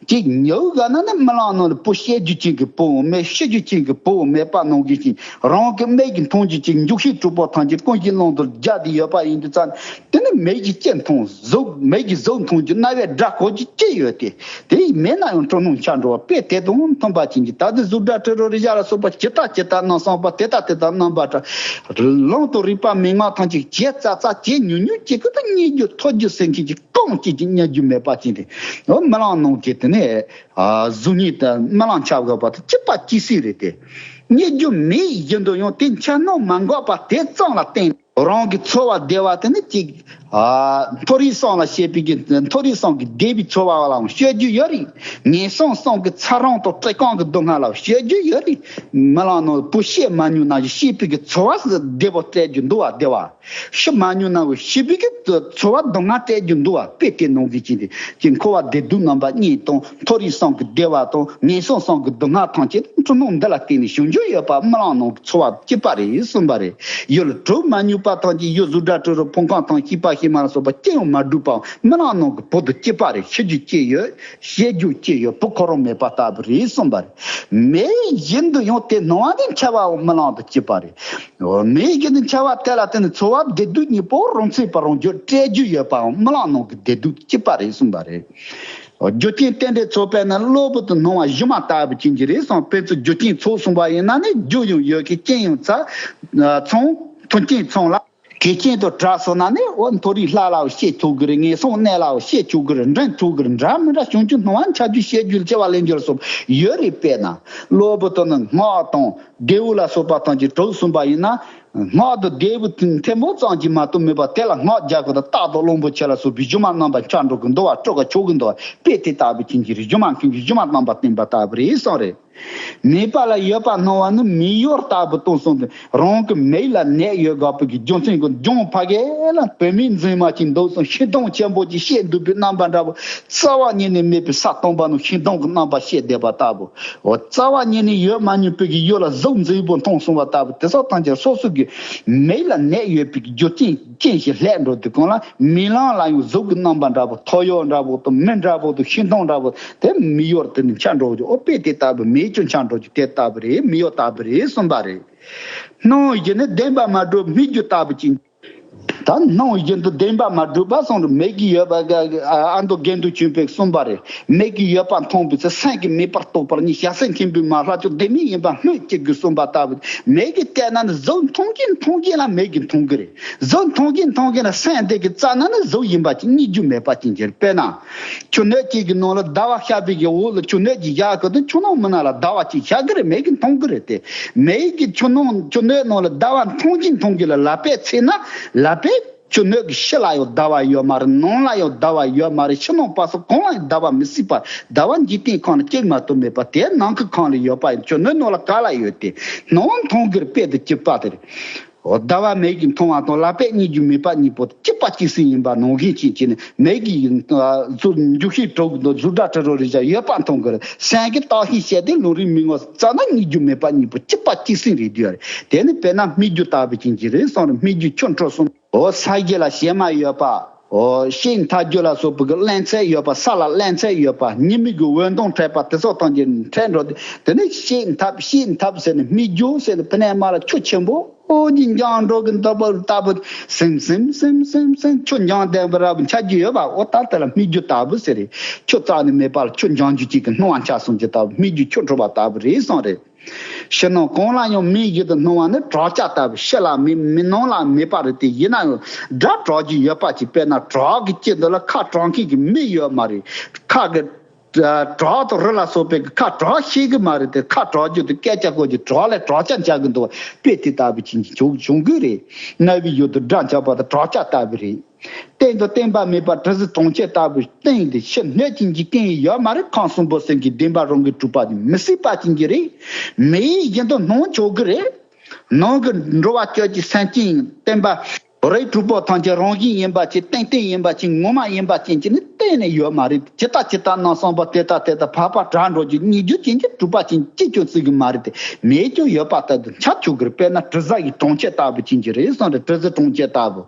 ཅིག་ཉལ་ག་ན་ནི་རྨི་ལམ་ནང་ལ་བུ་བཤད་རྒྱུ་ཅན་གྱི་བུ་མེད། ཤི་རྒྱུ་ཅན་གྱི་བུ་མེད་པ་ནང་བཞིན་ཅིག་རང་གི་མིག་གིས་མཐོང་རྒྱུ་ཅིག་འཇུག་ཤེས་གྲུབ་པ་ཐམས་ཅད་ཀུན་གཞིའི་ཀློང་དུ་སྦྱར་ཏེ་ཡོད་པ་ཡིན་དུས་ཙང་དེ་ནི་མིག་གིས་ཅི་མཐོང་། གཟུགས་མིག་གིས་གཟུགས་མཐོང་རྒྱུ། རྣ་བས་སྒྲ་གོ་རྒྱུ་ཅི་ཡོད་དེ། དེ་ཡིས་མེད་ན་ཡང་འཁྲུལ་སྣང་འཆར་འགྲོ་བ་དཔེ་དེ་དང་མཐུན་པ་ཅན་གྱི། ད་དེ་གཟུགས་སྒྲ་དྲི་རོ་རེག་བྱ་ལ་སོགས་པ་ཇི་ལྟ་ཇི་ལྟར་སྣང་བསམ་པ་དེ་ལྟ་དེ་ལྟར་རྣམ་པར་བཀྲ། ལམ་དང་རིག་པ་མིག་དམར་ཐམས་ཅད་ཇེ་ཙག་ཙག་ཇེ་ཉུང་ཉུང་ཅིག་གི་ད་རྙེད་རྒྱུ་ཐོས་རྒྱུ་ཟེར་མཁན་གྱི་རྐང་གཅིག་ཀྱང་རྙེད་རྒྱུ་མེད་པ་ཅན་དེ། འོ་རྨི་ལམ་ནང་གི་དེ་ནས་གཟུགས་བརྙན་དང་རྨི་ལམ་འཆར་འགོད་པ་དེ་གཅིག་པ་གཅིག་སྲིད་རེད་དེ། རྙེད་རྒྱུ་མེད་བཞིན་དུ་ཡང་དེ་འཆར་སྣང་མ་འགགས་པ་དེ་ཙམ་ལ་བརྟེན། རང་གི་ཚོར་བ་བདེ་བ་དེ་ནི་གཅིག་ཨ། མཐོ་རིས་བསམ་ལ་བཤད་པའི་གི་མཐོ་རིས་བསམ་གི་བདེ་བའི་ཚོར་བ་ལའང་སྤྱོད་རྒྱུ་ཡོད་རེད། ངན་སོང་བསམ་གི་ཚ་གྲང་དང་བཀྲེས་སྐོམ་གི་སྡུག་བསྔལ་ལ་སྤྱོད་རྒྱུ་ཡོད་རེད། རྨི་ལམ་ནང་བུ་བཤད་མ་མྱོང་ན་བཤད་པའི་གི་ཚོར་བ་བདེ་བ་སྤྲད་རྒྱུ་འདུག་བ། བདེ་བ་ཤི་མ་མྱོང་ན་བཤད་པའི་གི་ཚོར་བ་སྡུག་བསྔལ་སྤྲད་རྒྱུ་འདུག་བ། དཔེ་དེ་ནང་གི་ཅི་འདི་ཅི་འཁོར་བ་བདེ་སྡུག་རྣམ་པ་གཉིས་དང་མཐོ་རིས་བསམ་གི་བདེ་བ་དང་ངན་སོང་བསམ་གི་སྡུག་བསྔལ་ཐམས་ཅད་འཁྲུལ་སྣང་འདི་ལ་བརྟེན་ནས་བྱུང་རྒྱུ་ཡོད་པ་རྨི་ལམ་ནང་གི་ཚོར་བ་གཅིག་པ་རེད་གསུངས་པ་རེད། ཡུལ་གྲོལ་མ་མྱོང་པ་ཐམས་ཅད་ཡུལ་གཟུགས་སྒྲ་དྲི་རོ་ཕུང་ཁམས་དང་ཤེས་པ་ཤེས་མ་ལ་སོགས་པ་ཅི་ཡང་མ་གྲུབ་པའང་རྨི་ལམ་ནང་གི་བུ་དང་གཅིག་པ་རེད། ཤི་རྒྱུ་ཅི་ཡོད། བཤད་རྒྱུ་ཅི་ཡོད། བུ་ཁོ་རང་མེད་པ་ལྟ་བུ་རེད་གསུངས་པ་རེད། མེད་བཞིན་དུ་ཡང་དེ་སྣང་བ་ནི་འཆར་བའང་རྨི་ལམ་དང་གཅིག་པ་རེད། མེད་བཞིན་དུ་འཆར་བ་དེ་ལ་བརྟེན་ནས་ཚོར་བ་བདེ་སྡུག་གཉིས་པོ་རང་མཚན་པ་རང་རྒྱུད་སྤྲད་རྒྱུ་ཡོད་པའང་རྨི་ལམ་ནང་གི་བདེ་སྡུག་གཅིག་པ་རེད་གསུངས་པ་རེད། རྒྱུ་རྐྱེན་རྟེན་འབྲེལ་ཚོགས་པས་ན་གློ་བུར་དུ་སྣང་བ་སྒྱུ་མ་ལྟ་བུ་ཅན་གྱི་རེད་གསུངས། དཔེ་མཚོན་རྒྱུ་རྐྱེན་ཚོགས་གསུངས་པ་ཡིན་ན་ནི་རྒྱུ་ཡང་ཡོད་མཁན་རྐྱེན་ཡང་ཚང་། མཚུངས་མཐུན་རྐྱེན་ཚང་ལ། གལ་ཅན་དུ་གྲགས་སོང་ན་ནི་འོ་མཐོ་རིས་ལྷ་ལའོ་བཤད་ཆོག་གི་རེད། ངན་སོང་གནས་ལའོ་བཤད་ཆོག་གི་རེད། འདྲེན་ཐུབ་གི་རེད། འདྲ་མི་འདྲ་བྱུང་རྒྱུ་སྣང་བ་འཆར་རྒྱུ་བཤད་རྒྱུ་ལ་སྐྱེ་བ་ལེན་རྒྱུ་ལ་སོགས་ཡོད་རེད། དཔེར་ན་གློ་བུར་དུ་ནི་སྔགས་དང་། རྡེའུ་ལ་སོགས་པ་ཐམས་ཅད་གྲོགས་གསུངས་པ་ཡིན་ན། སྔགས་དང་རྡེའུ་མཐེ་བོ་ཙམ་གྱིས་མ་གཏོགས་མེད་པ་དེ་ལ་སྔགས་རྒྱག་དགོས་དང་རྟགས་དང་གླང་པོ་ཆེ་ལ་སོགས་པའི་སྒྱུ་མ་རྣམ་པ་འཆར་འགྲོ་གི་འདུག་བ། སྤྲོ་ག་ཆོག་གི་འདུག་བ། དཔེ་དེ་ལྟ་བུ་ཅན་གྱི་རེད། སྒྱུ་མ་མཁན་གྱི་སྒྱུ་མ་རྣམ་པ་བསྟན་པ་ལྟ་བུ་རེད་གསུངས་རེད། མེད་པ་ལ་ཡོད་པ་སྣང་བ་ནི་མིག་ཡོར་ལྟ་བུ་སྟོན་གསུངས་ཏེ་རང་གི་མིག་ལ་ནད་ཡོད་དགོས་པའི་གི་རྒྱུ་མཚན་གྱི་ལྗོངས་ཕ་གི་ལ་བུད་མེད་མཛེས་མ་ཅིག་འདུག་སོང་། ཤིང་སྡོང་ཆེན་པོ་ཅིག་བཤད་འདུག་པའི་རྣམ་པ་འདྲ་བོ། རྩ་བ་ཉིད་ནས་མེད་པའི་ས་དང་པོ་ནས་ཤིང་སྡོང་གི་རྣམ་པ་བཤད་བསྡད་པ་ལྟ་བུ། འོ་རྩ་བ་ཉིད་ནས་ཡོད་མ་མྱོང་པའི་གི་ཡུལ་ལ་གཟུགས་མཛེས་པོ་མཐོང་སོང་བ་ལྟ་བུ། དེ་སོགས་ཐམས་ཅད་སོ་སོ་གི་མིག་ལ་ནད་ཡོད་པའི་གི་རྒྱུ་རྐྱེན་རྐྱེན་ཞིག་སླེབས་འགྲོ་དུས་གང་ལ་རྨི་ལམ་ལ་ཡང་གཟུགས་ཀྱི་རྣམ་པ་འདྲ་པོ། ཐོ་ཡོར་འདྲ་པོ་དང་མི་འདྲ་པོ་དང་ཤིང་སྡོང་འདྲ་པོ་དེ་མིག་ཡོར་དེ་ནི་འཆར་འགྲོ་རྒྱུ། ཨོ་དཔེ་དེ་ལྟ་བུ་མིག་ཀྱང་འཆར་འགྲོ་རྒྱུ་དེ་ལྟ་བུ་རེད། མིག་ཡོར་ལྟ་བུ་རེད་གསུངས་པ་རེད། སྣང་བ་ནི་བདེན་པར་མ་གྲུབ་སྨིག་རྒྱུ་ལྟ་བུ་ཅན། ད་སྣང་བ་ནི་བདེན་པར་མ་གྲུབ་པ་སོང་རུང་མིག་གིས་ཡོད་པ་ག་ཨ་མདོ་དགེ་འདུན་ཆོས་འཕེལ་གསུངས་པ་རེད། མིག་གིས་ཡོད་པ་མཐོང་བའི་ཚེ་སེམས་ཀྱིས་མེད་པར་རྟོགས་པར་ནི་ཞལ་ཟས་མཁན་པོའི་མ་ལྷ་ཆོས་བདེན་མེད་ཡིན་པ་སྨོས་ཅི་དགོས་གསུངས་པ་ལྟ་བུ། མིག་གིས་བལྟས་ན་ནི་གཟུགས་མཐོང་གིན་མཐོང་གིན་ལ་མིག་གིས་མཐོང་གི་རེད། གཟུགས་མཐོང་གིན་མཐོང་གིན་ལ་སེམས་དེ་གི་རྩ་ན་ནི་གཟུགས་ཡིན་པ་ཅིག་རྙེད་རྒྱུ་མེད་པ་ཅིག་འགྱུར། དཔེར་ན། ཆུ་སྣོད་ཅིག་གི་ནང་ལ་ཟླ་བ་ཤར་བའི་གི་འོག་ལ་ཆུ་སྣོད་ཅིག་བཞག་གི་འདུག་ཆུ་ནང་མི་ནང་ལ་ཟླ་བ་ཅིག་ཤར་གི་རེད། མིག་གིས་མཐོང་གི་རེད་དེ། མིག་གིས་ཆུ་ནང་ཆུ་སྣོད་ནང་ལ་ཟླ་བ་མཐོང་གིན་མཐོང་གིན་ལ་ལག་པས་འཚོལ་ན་ལག་པས་ཆུ་སྣོད་ཀྱི་ཕྱི་ལ་ཡང་ཟླ་བ་ཡོད་མ་རེད། ནང་ལ་ཡང་ཟླ་བ་ཡོད་མ་རེད། ཕྱི་ནང་བར་གསུམ་གང་ལ་ཡང་ཟླ་བ་མི་སྲིད་པ། ཟླ་བ་འཇིག་རྟེན་ཁམས་ལ་གཅིག་མ་གཏོགས་མེད་པ་དེ་ནང་གི་ཁམས་ལ་ཡོད་པ་ཡིན། ཆུ་སྣོད་ནང་ལ་ག་ལ་ཡོད་དེ། ནང་མཐོང་གི་རེད། དཔེ་དེ་གཅིག་པ་དེ་རེད། འོ་ཟླ་བ་མིག་གིས་མཐོང་བ་དང་ལག་པས་རྙེད་རྒྱུ་མེད་པ་གཉིས་པོ་གཅིག་པ་གཅིག་སྲིད་ཡིན་པ་ནང་བཞིན་བྱས་བྱས་ནས་མིག་གིས་ཨ་ཚུར་འགྱུ་ཤེས་གྲོགས་ཀྱི་གཟུགས་སྒྲ་དྲི་རོ་རེག་བྱ་ཡོད་པ་མཐོང་གི་རེད། སེམས་ཀྱིས་བརྟགས་ཤིང་དཔྱད་དེ་ལམ་རིམ་མི་ངོ་རྩ་ན་རྙེད་རྒྱུ་མེད་པ་གཉིས་པོ་གཅིག་པ་གཅིག་སྲིད་རེད་འདུག་རེད། དེ་ནི་དཔེར་ན་སྨིག་རྒྱུ་ལྟ་བུ་ཅན་གྱི་རེད་གསུངས་རེད། སྨིག་རྒྱུ་ཆུ་འཕྲོ་གསུམ། འོ་ས་གཞི་ལ་བྱེ་མ་ཡོད་པ། འོ་ཤིང་འཐབ་རྒྱུ་ལ་སོགས་པའི་གི་རླན་ཚད་ཡོད་པ། ས་ལ་རླན་ཚད་ཡོད་པ། ཉི་མའི་གི་འོད་སྟོང་འཕྲད་པ་དེ་ཚོ་ཐམས་ཅད་འཕྲད་འགྲོ་དུས། དེ་ནས་ཤིང་འཐབ་ཤིང་འཐབ་ཟེར་ནས་སྨིག་རྒྱུ་ཟེར་ནས་དེ་ནས་མར་ཆུ་ཆེན་པོ་ཨོ་ནི་འགྱིང་འགྲོ་གི་འདུག་པ་ལྟ་བུ། སིམ་སིམ་སིམ་སིམ་སིམ་ཆུ་འགྱིང་ལྡན་པ་ར་བུ་འཆར་རྒྱུ་ཡོད་པ། འོ་ད་དེ་ལ་སྨིག་རྒྱུ་ལྟ་བུ་ཟེར་རེད། ཆུ་རྩ་ནས་མེད་པ་ལ་ཆུ་འགྱིང་རྒྱུ་གཅིག་གི་སྣང་བ་འཆར་སོང་རྒྱུ་ལྟ་བུ། སྨིག་རྒྱུ་ཆུ་འཁྲུགས་པ་ལྟ་བུ་རེད་གསུངས་རེད། ཕྱི་ནང་གང་ལ་ཡང་མེ་བཞིན་དུ་སྣང་བ་ནི་བྲག་ཅ་ལྟ་བུ། ཕྱི་ལ་མེ་མེ། ནང་ལ་མེད་པ་རེད་དེ། ཡིན་ན་ཡང་སྒྲ་གྲག་རྒྱུ་ཡོད་པ་ཅིག་དཔེར་ན་བྲག་གི་དཀྱིལ་འདི་ལ་ཁ་གྲག་མཁན་གྱི་མེ་ཡོད་མ་རེད། ཁ་གི་བྲག་དང་རི་ལ་སོགས་པའི་ཁ་གྲག་ཤེས་གི་མ་རེད་དེ། ཁ་གྲག་རྒྱུ་དེ་སྐད་ཆ་གོ་རྒྱུ་བྲག་ལས་བྲག་ཅ་འཆར་གི་འདུག་དཔེ་དེ་ལྟ་བུ་ཅིག་བྱུང་བྱུང་གི་རེད། རྣ་བའི་ཡུལ་དུ་སྒྲ་འཆར་བ་དང་བྲག་ཅ་ལྟ་བུ་རེད། སྟེང་དུ་བརྟེན་པ་མེད་པར་དྲི་ཟའི་གྲོང་ཁྱེར་ལྟ་བུའི་སྟེང་དུ་ཕྱི་སྣོད་ཅན་གྱི་རྐྱེན་ཡོད་མ་རེད། ཁམས་གསུམ་པོ་སེམས་ཀྱི་བདེན་པ་རང་གིས་གྲུབ་པ་ནི་མི་སྲིད་པ་ཅན་གྱི་རེད། མེ་ཡིས་བཞིན་དུ་སྣང་ཆོག་གི་རེད། ནང་གི་འགྲོ་བ་ཁྱོད་ཀྱི་སེམས་ཅན་བརྟེན་པ་རིགས་དྲུག་པོ་ཐམས་ཅད་རང་བཞིན་ཡིན་པ་ཅིག་གཏན་གཏན་ཡིན་པ་ཅིག་ངོ་མ་ཡིན་པ་ཅན་གྱི་ནི་གཏན་ནས་ཡོད་མ་རེད། ཇི་ལྟ་ཇི་ལྟ་སྣང་བསམ་པ་དེ་ལྟ་དེ་ལྟ་འཕགས་པ་གྲགས་འགྲོ་རྒྱུ་རྙེད་རྒྱུ་ཅན་གྱི་གྲུབ་པ་ཅན་ཅི་ཁྱོད་སྲིད་གི་མ་རེད་དེ། མེད་ཀྱང་ཡོད་པ་ལྟར་དུ་འཆར་ཆོག་གི་རེད། དཔེར་ན་དྲི་ཟ་ཡི་གྲོང་ཁྱེར་ལྟ་བུ་ཅན་གྱི་རེད་གསུངས་རེད། དྲི་ཟའི་གྲོང་ཁྱེར་ལྟ་བུ།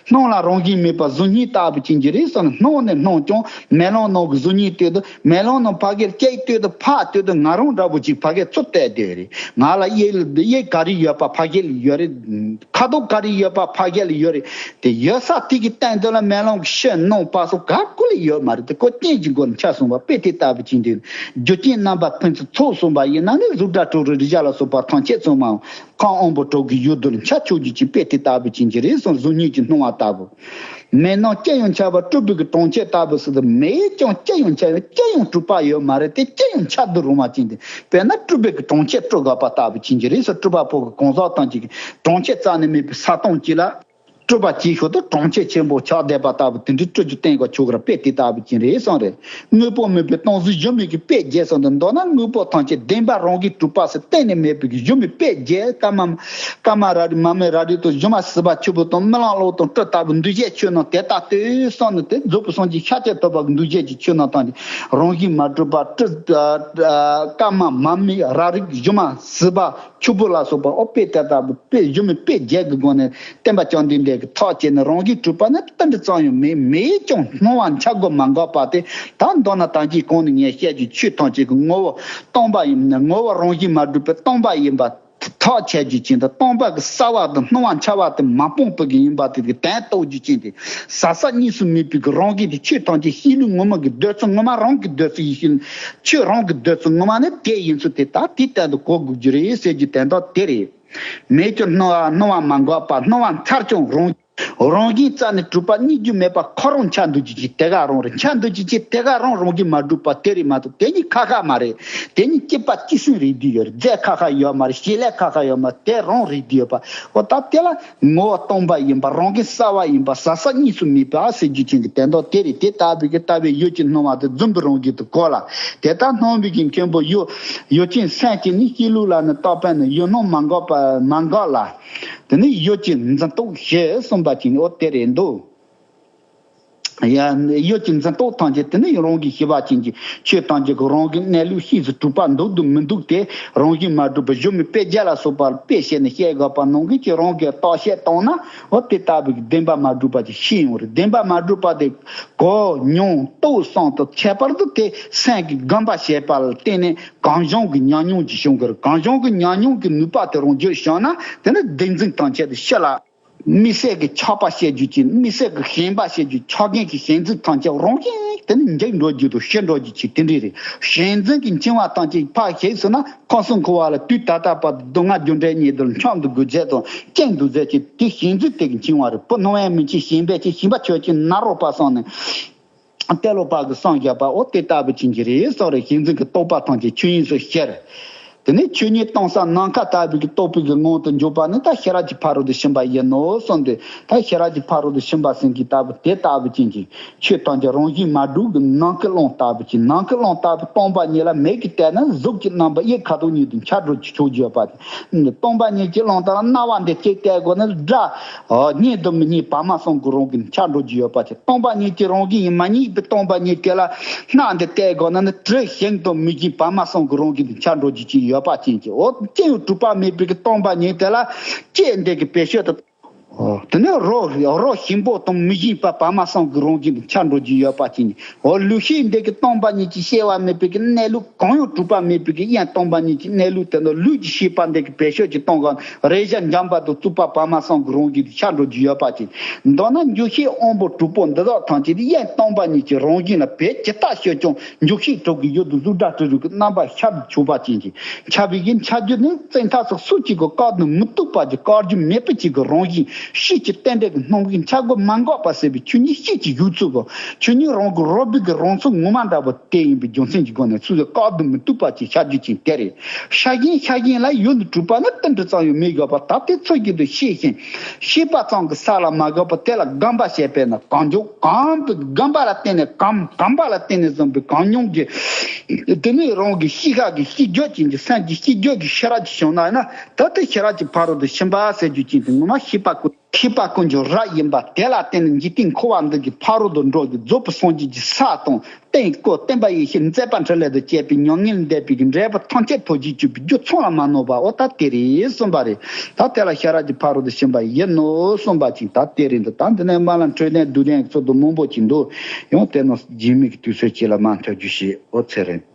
སྣང་ལ་རང་བཞིན་མེད་པ་གཟུགས་བརྙན་ལྟ་བུ་ཅན་གྱི་རེད་གསུངས་ནས། སྣང་ནས་སྣང་ཀྱང་མེ་ལོང་ནང་གི་གཟུགས་བརྙན་ལྟོས་དང་། མེ་ལོང་ནང་ཕ་གིར་སྐྱེས་ལྟོས་དང་། ཕ་ལྟོས་དང་། ང་རང་འདྲ་བོ་ཅིག་ཕ་གིར་ཚུར་བལྟས་བསྡད་རེད། ང་ལ་གཡས་ལ་གཡས་ག་རེ་ཡོད་པ་ཕ་གི་ལ་ཡོད་རེད། ཁ་དོག་ག་རེ་ཡོད་པ་ཕ་གི་ལ་ཡོད་རེད། དེ་ཡོད་ས་དེ་གི་སྟེང་དུ་ལ་མེ་ལོང་གི་ཕྱི་ནང་བར་གསུམ་ག་གུ་ལ་ཡོད་མ་རེད་དེ། ཁོ་རྐྱེན་གྱི་སྒོ་ནས་འཆར་སོང་བ་དཔེ་དེ་ལྟ་བུ་ཅན་དེ། རྒྱུ་རྐྱེན་རྣམ་པ་ཕུན་སུམ་ཚོགས་སོང་བ་ཡིན་ན་ནི་གཟུགས་སྒྲ་དྲི་རོ་རེག་བྱ་ལ་སོགས་པ་ཐམས་ཅད་ཚང་མའང་ཁམས་དབང་པོ་དྲུག་གི་ཡུལ་དུ་འཆར་ཆོག་རྒྱུ་ཅན་དཔེ་དེ་ལྟ་བུ་ཅན་གྱི་རེད་གསུངས། གཟུགས་བརྙན་གྱི་སྣང་བ་ལྟ་བུ། མེད་སྣང་ཅི་ཡང་འཆར་བ་སྤྲུལ་པའི་གི་གྲོང་ཁྱེར་ལྟ་བུ་ཟེར་དུས། མེད་ཀྱང་ཅི་ཡང་འཆར་བ་ཅི་ཡང་གྲུབ་པ་ཡོད་མ་རེད་དེ། ཅི་ཡང་འཆར་དུ་རུང་བ་ཅན་དེ། དཔེར་ན་སྤྲུལ་པའི་གི་གྲོང་ཁྱེར་སྤྲུལ་དགོས་པ་ལྟ་བུ་ཅན་གྱི་རེད་གསུངས། སྤྲུལ་པ་པོ་གི་གང་ཟག་ཐམས་ཅད་ཀྱི་གྲོང་ཁྱེར་རྩ་ནས་མེད་པའི་ས་སྟོང་གཅིག་ལ། སྤྲུལ་པ་ཅིག་ཤོག་ཏུ་གྲོང་ཁྱེར་ཆེན་པོ་ཆགས་བསྡད་པ་ལྟ་བུ་དེ་འདྲའི་སྤྲུལ་རྒྱུ་བསྟན་དགོས་ཆོག་གི་རེད། དཔེ་དེ་ལྟ་བུ་ཅན་རེད་གསུངས་རེད། དངོས་པོ་མེད་པའི་སྟོང་གཟུགས་གཞོམ་མེད་ཀྱི་དཔེ་རྒྱས་སོང་དུས། མདོར་ན་དངོས་པོ་ཐམས་ཅད་བདེན་པ་རང་གིས་གྲུབ་པ་ཟེར་གཏན་ནས་མེད་པའི་གཞོམ་པའི་དཔེ་རྒྱས། ཀ་མ་ཀ་མ་ར་རི་མ་སྨད་ར་རི་དང་། སྒྱུ་མ་སྲིད་པ་ཆུ་བུར་དང་། རྨི་ལམ་གློག་དང་སྤྲིན་ལྟ་བུ་འདུ་བྱེད་ཆོས་རྣམས་དེ་ལྟར་ལྟོས་གསུངས་ནས། དེ་རྫོགས་པའི་སངས་རྒྱས་ཤཱཀྱ་ཐུབ་པ་གི་འདུ་བྱེད་ཀྱི་ཆོས་རྣམས་དང་། རང་བཞིན་མ་གྲུབ་པ་སྤྲིན། ཀ་མ་མ་སྨད་ར་རི། སྒྱུ་མ་སྲིད་པ་ཆུ་བུར་ལ་སོགས་པ། ཨོ་དཔེ་དེ་ལྟ་བུ་དཔེ་གཞོམ་མེད་དཔེ་རྒྱས་ཀྱི་སྒོ་ནས་སྟོན་པ་བཅོམ་ལྡན་འདས་ཀྱིས་ཐག་བཅད་ནས། རང་བཞིན་གྲུབ་པ་ནི་ཏིལ་འབྲུ་ཙམ་ཡང་མེད། མེད་ཀྱང་སྣང་བ་འཆར་དགོས་མ་འགགས་པ་དེ། ད་མདོར་ན་ད་གིན་གོང་ནས་ངས་བཤད་རྒྱུ་ཆོས་ཐམས་ཅད་ཀྱི་ངོ་བོ་སྟོང་པ་ཡིན་ན། ངོ་བོ་རང་བཞིན་མ་གྲུབ་པའི་སྟོང་པ་ཡིན་པ་ཐག་བཅད་རྒྱུ་ཅན་དང་། སྟོང་པ་གི་གསལ་བ་དང་སྣང་བ་འཆར་བ་དེ་མ་སྤངས་པ་གི་ཡིན་པ་དེ་གི་དོན་རྟོགས་རྒྱུ་ཅན་དེ། ཟག་ཟག་གཉིས་སུ་མེད་པའི་གི་རང་བཞིན་དེ། ཆོས་ཐམས་ཅད་གཤིས་ལུགས་ངོ་མ་གི་འདོད་ཚུལ་ངོ་མ་རང་གི་འདོད་ཚུལ་ཡིན་ཞིང་། ཆོས་རང་གི་འདོད་ཚུལ་ངོ་མ་ནི་དེ་ཡིན་ཚུལ་དེ་ལྟར་དེའི་སྟེང་དུ་གོ་དགོས་རྒྱུ་རེད་ཟེར་རྒྱུ་དོན་དག་དེ་རེད། མེད་ཀྱང་སྣང་བ་སྣང་བ་མ་འགགས་པ། སྣང་བ་འཆར་ཀྱང་རང་རང་བཞིན་རྩ་ནས་གྲུབ་པ་རྙེད་རྒྱུ་མེད་པ་ཁོ་རང་འཆར་འདུག་རྒྱུ་ཅིག་དེ་ག་རང་རེད། འཆར་འདུག་རྒྱུ་ཅིག་དེ་ག་རང་རང་བཞིན་མ་གྲུབ་པ་དེ་རེད་མ་གཏོགས། དེ་གཉིས་ཁ་ཁ་མ་རེད། དེ་གཉིས་གཅིག་པ་གཅིག་སྲུང་རེད་བསྡད་ཡོད་རེད། རྫས་ཁ་ཁ་ཡོད་མ་རེད། བྱེད་ལས་ཁ་ཁ་ཡོད་མ་རེད། དེ་རང་རེད་བསྡད་ཡོད་པ། འོ་ད་དེ་ལ་ངོ་བོ་སྟོང་པ་ཡིན་པ། རང་བཞིན་གསལ་བ་ཡིན་པ། ཟག་ཟག་གཉིས་སུ་མེད་པ་ཟེར་རྒྱུ་ཅན་གྱི་དོན་དག་དེ་རེད། དེ་ལྟ་བུའི་གི་ལྟ་བའི་ཡུལ་གྱི་སྣང་བ་དེ་རྫུན་པའི་རང་བཞིན་དུ་གོ་ལ། དེ་ལྟར་སྣང་བའི་གི་མཁན་པོ་ཡུལ་ཡུལ་ཅན་སེམས་ཀྱི་ནི་གཤིས་ལུགས་ལ་ནི་རྟག་པས་ནི་ཡུལ་སྣང་མ་འགགས་པ་མ་འགགས་ལ། དེ་ནི་ཡུལ་གྱི་འཛིན་རྟོག་ཞེས་གསུངས་པ་ཅན་ནི་འོ་དེ་རེད་འདུག་ཡ། ཡུལ་གྱི་འཛིན་རྟོག་ཐམས་ཅད་དེ་ནི་རང་གི་ཤེས་པ་ཅན་གྱི་ཆོས་ཐམས་ཅད་ཀྱི་རང་གི་གནས་ལུགས་ཤེས་སུ་གྲུབ་པ་འདུག་དང་མི་འདུག་དེ་རང་བཞིན་མ་གྲུབ་པའི་གཞོམ་མེད་དཔེ་བརྒྱ་ལ་སོགས་པ་དཔེ་བཤད་ནས་བཤད་དགོས་པ་ནང་བཞིན་གྱི་རང་གི་བརྟག་དཔྱད་བཏང་ན། འོ་དེ་ལྟ་བུའི་བདེན་པ་མ་གྲུབ་པ་ཅིག་ཤེས་ཡོང་རེད། བདེན་པ་མ་གྲུབ་པ་དེ་གོ་མྱོང་རྟོགས་གསུམ་དང་ཁྱད་པར་དུ་དེ་སེམས་ཀྱི་སྒོམ་པ་བྱེད་པ་ལ་བརྟེན་ནས་གང་བྱུང་གི་ཉམས་མྱོང་ཅིག་བྱུང་གི་རེད། གང་བྱུང་གི་ཉམས་མྱོང་གི་ནུས་པ་དེ་རང་རྒྱུད་བྱུང་ན། དེ་ནི་བདེན་འཛིན་ཐམས་ཅད་དེ་ཕྱི་ལ། དམིགས་བསལ་གྱི་ཆགས་པ་བཤད་རྒྱུ་ཅིག་དམིགས་བསལ་གྱི་ཞེན་པ་བཤད་རྒྱུ། ཆགས་ངེས་ཀྱི་ཞེན་འཛིན་ཐམས་ཅད་རང་བཞིན་དེ་ནི་འཇིག་འགྲོ་རྒྱུ་དང་ཤི་འགྲོ་རྒྱུ་ཅིག་དེ་འདྲ་རེད། ཞེན་འཛིན་གྱི་འཆིང་བ་ཐམས་ཅད་ཕར་ཞིག་སོང་ན། ཁམས་གསུམ་འཁོར་བ་ལ་དུས་ད་ལྟ་བར་དུ་སྡུག་བསྔལ་རྒྱུ་འབྲས་གཉིས་དུ་འཁྱམས་འདུག་དགོས་ཚད་དང་རྐྱེན་འདུག་ཚད་ཅིག་དེ་ཞེན་འཛིན་དེ་གི་འཆིང་བ་རེད། བུ་སྣང་བས་མི་འཆིང་ཞེན་པས་འཆིང་། ཞེན་པ་ཆོས་ཅན་ནཱ་རོ་པ་གསུངས་ནས། ཏེ་ལོ་པ་གི་གསུངས་བཞག་པ་འོ་དེ་ལྟ་བུ་ཅན་གྱི་རེད་གསུངས་རེད། ཞེན་འཛིན་གྱི་རྟོག་པ་ཐམས་ཅད་ཆོས་དབྱིངས་སུ་ཤར། དེ་ནས་ཆོས་ཉིད་སྟོང་གསལ་ནམ་མཁའ་ལྟ་བུའི་གི་རྟོགས་པའི་གི་ངང་དུ་འཇུག་པ་ནི་ད་ཤེས་རབ་ཀྱི་ཕ་རོལ་ཏུ་ཕྱིན་པ་ཡིན་ནོ་གསུངས་ཏེ། ད་ཤེས་རབ་ཀྱི་ཕ་རོལ་ཏུ་ཕྱིན་པ་ཟེར་གྱི་ལྟ་བུ་དེ་ལྟ་བུ་ཅན་གྱི་ཆོས་ཐམས་ཅད་རང་བཞིན་མ་གྲུབ་ཀྱི་ནམ་མཁའི་ཀློང་ལྟ་བུ་ཅན། ནམ་མཁའི་ཀློང་ལྟ་བུ་སྟོང་པ་ཉིད་ལ་མིག་གིས་བལྟས་ན་གཟུགས་ཀྱི་རྣམ་པ་དབྱིབས་ཁ་དོག་གཉིས་དུ་འཆར་འགྲོ་ཆོག་རྒྱུ་ཡོད་པ་དེ། སྟོང་པ་ཉིད་ཀྱི་ཀློང་དང་རྣ་བ་འདི་གཅིག་བལྟས་དགོས་ན་སྒྲ། ཨོ། སྙན་དུ་མི་སྙན་བར་མ་གསུམ་གྱི་རང་བཞིན་འཆར་འགྲོ་རྒྱུ་ཡོད་པ་ཅིག་སྟོང་པ་ཉིད་ཀྱི་རང་བཞིན་ཡིན་མ་ཉིད་པའི་སྟོང་པ་ཉིད་དེ་ལ་སྣ་འདི་བལྟས་དགོས་ན་ནི་དྲི་ཞིམ་དུ་མི་སྙན་བར་མ་གསུམ་གྱི་རང་བཞིན་འཆར་འགྲོ་རྒྱུ་ཅིག་ཡོད་པ་ཅན་གྱི། ཨོ། ཅི་ཡང་གྲུབ་པ་མེད་པའི་གི་སྟོང་པ་ཉིད་དེ་ལ་ལྕེ་འདི་གི་བེ་ཤོད་དུ། ཨོ། དེ་ནས་རོ་རོ་ཞིམ་པོ་དང་མི་ཞིམ་པ་བར་མ་གསུམ་གྱི་རང་བཞིན་དུ་ཆགས་འགྲོ་རྒྱུ་ཡོད་པ་ཅན་གྱི། འོ། ལུགས་ཤེས་འདི་གིས་སྟོང་པ་ཉིད་ཀྱི་སྐྱེ་བ་མེད་པའི་གི་གནས་ལུགས། གང་ཡང་གྲུབ་པ་མེད་པའི་གི་དབྱིངས་སྟོང་པ་ཉིད་ཀྱི་གནས་ལུགས་དེ་ནི་ལུས་ཀྱི་ཤེས་པ་འདི་གིས་བེད་སྤྱོད་ཀྱིས་སྟོང་ག་རེག་བྱ་འཇམ་པ་དང་རྩུབ་པ་བར་མ་གསུམ་གྱི་རང་བཞིན་དུ་ཆགས་འགྲོ་རྒྱུ་ཡོད་པ་ཅན། མདོར་ན་འཇུག་ཤེས་དབང་པོ་དྲུག་པོ་འདི་དག་ཐམས་ཅད་དབྱིངས་སྟོང་པ་ཉིད་ཀྱི་རང་བཞིན་ལ་བེད་ཇི་ལྟར་སྤྱོད་ཀྱང་འཇུག་ཤེས་དྲུག་གི་ཡུལ་དུ་གཟུགས་སྒྲ་དྲི་རོ་གི་རྣམ་པར་ཤར་དུ་ཆུག་པ་ཅན་གྱི། འཆར་བའི་གི་འཆར་རྒྱུ་ནི་བཙན་ཐབས་སུ་སུ་གཅིག་གི་བཀག་ཏུ་མི་བཏུབ་པ་གི་བཀག་རྒྱུ་མེད་པ་གཅིག་གི་རང་བཞིན། ཤེས་ཀྱི་རྟེན་འབྲེལ་གྱི་སྣང་བའི་འཆར་སྒོ་མ་འགགས་པ་ཟད་པའི་ཆོས་ཉིད་ཤེས་ཀྱི་བཞུགས་ཚུལ་གོ། ཆོས་ཉིད་རང་གི་རོལ་པའི་གི་རང་ཚུགས་ངོ་མ་འདྲ་བོ་དེ་ཡིན་པའི་རྒྱུ་མཚན་གྱི་སྒོ་ནས་སུ་ཡང་བཀག་ཏུ་མི་བཏུབ་པ་ཅིག་འཆར་རྒྱུ་ཅན་དེ་རེད། ཤ་ཞེན་ཤ་ཞེན་ལ་ཡུལ་དུ་གྲུབ་པ་ནི་ཏིལ་འབྲུ་ཙམ་ཡང་མི་དགོས་པ་ད་ལྟའི་ཚུལ་བཞིན་དུ་ཤེས་ཤིང་། ཤེས་པ་ཙམ་གྱིས་ས་ལ་མ་དགོས་པ་དེ་ལ་སྒོམ་པ་བྱས་པས་ན་གང་འཇོག་གང་གི་སྒོམ་པ་ལ་བརྟེན་ནས་གོམས་གོམས་པ་ལ་བརྟེན་ནས་བཟུང་བའི་གང་མྱོང་གི། དེ་ནས་རང་གི་ཤེས་ཁ་གི་ཤེས་རྒྱུད་ཅན་གྱི་སེམས་ཀྱི་ཤེས་རྒྱུད་ཀྱི་ཤེས་རབ་ཀྱི་བྱུང་ན་ཡིན་ན། ད་ལྟའི་ཤེས་རབ་ཀྱི་ཕ་རོལ་ཏུ་ཕྱིན་པ་ཟེར་རྒྱུ་ཅན་དེ་ངོ་མ་ཤེས་པ་ཀུན། ཤེས་པ་ཀུན་གྱི་རབ་ཡིན་པ་དེ་ལ་བརྟེན་ནས་འཇིག་རྟེན་འཁོར་བ་འདི་གི་ཕ་རོལ་ཏུ་འགྲོ་གི་རྫོགས་པའི་སངས་རྒྱས་ཀྱི་ས་དང་། སྟེང་སྐོར་བསྟན་པ་ཡེ་ཤེས་མཛད་པ་འཕྲིན་ལས་དང་བཅས་པའི་མྱ་ངན་ལས་འདས་པའི་འབྲས་བུ་ཐམས་ཅད་ཐོབ་བྱེད་གྱུར་པའི་རྒྱུ་ཚང་ལ་མ་ནོར་བ། འོ་ད་དེ་རེད་གསུངས་པ་རེད། ད་དེ་ལ་ཤེས་རབ་ཀྱི་ཕ་རོལ་ཏུ་ཕྱིན་པ་ཡིན་ནོ་གསུངས་པ་ཅིག་ད་དེ་རེད་འདུག་ད་འདི་ནས་མ་ལ་འཕྲོས་ལྡན་བསྡུས་ལྡན་གྱི་ཚུལ་དུ་མང་པོ་ཅིག་འདུག་ཡང་དེ་ནི་རྗེས་མའི་གི་དུས་ཚོད་ཅིག་ལ་མ་མཐུན་རྒྱུ་ཞིག་འོ་ཚེ་རིང་།